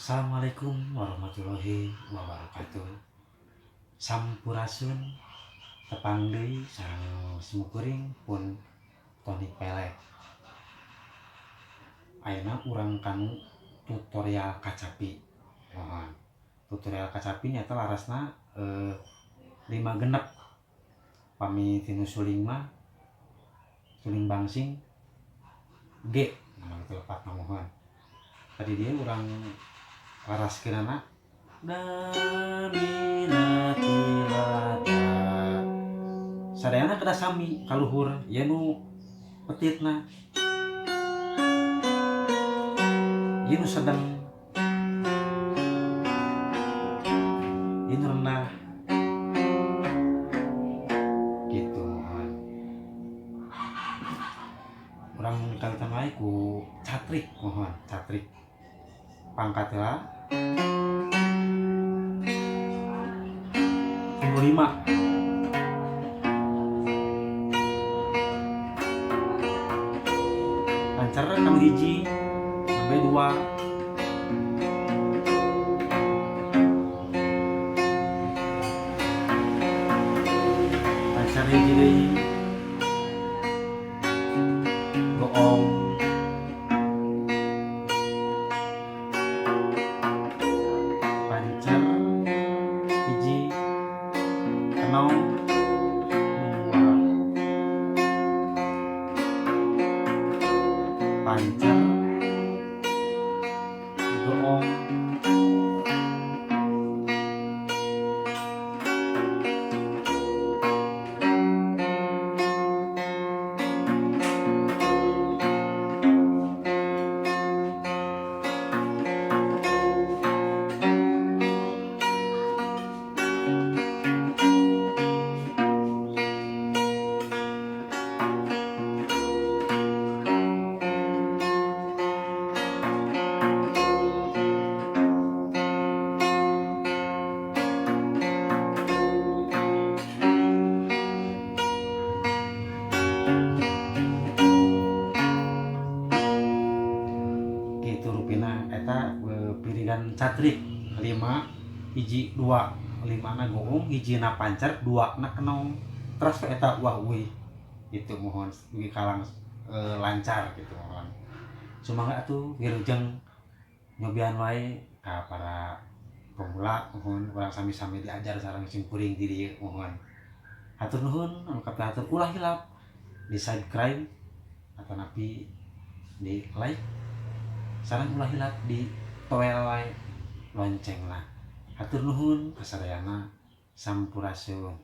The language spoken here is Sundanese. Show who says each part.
Speaker 1: Assalamualaikum warahmatullahi wabarakatuh. Sampurasun, tepang deui sareng simkuring pun Tony Pelek. Ayeuna urang kanu tutorial kacapi. Mohon. Tutorial kacapi nyata larasna 5 genep. Pami tinu suling mah suling bangsing G. Nah, itu lepat mohon. Tadi dia urang laraskeunana daminatilada. Sadayana kedah sami kaluhur ieu nu petitna. Ieu nu sedeng. Ieu nu rendah. Gitu mohon. Urang kawitan wae ku catrik mohon, catrik. Pangkat heula 5. Lancar kanu hiji sampai 2. Lancar hiji deui. Goong. Pancer hiji kenong 2. Pancer goong. Gitu rupina eta pirigan catrik 5 hiji 2, 5 na goong, hiji na pancer, 2 na kenong. Terus eta wah euy. Itu mohon dugi kalang lancar gitu mohon. Sumangga atuh wilujeng nyobian wae ka para pemula mohon, urang sami-sami diajar sareng simkuring di dieu mohon. Hatur nuhun anu kapihatur, ulah hilap di subscribe atau napi di like sareng ulah hilap di toel wae loncengna. Hatur nuhun kasadayana, sampurasun.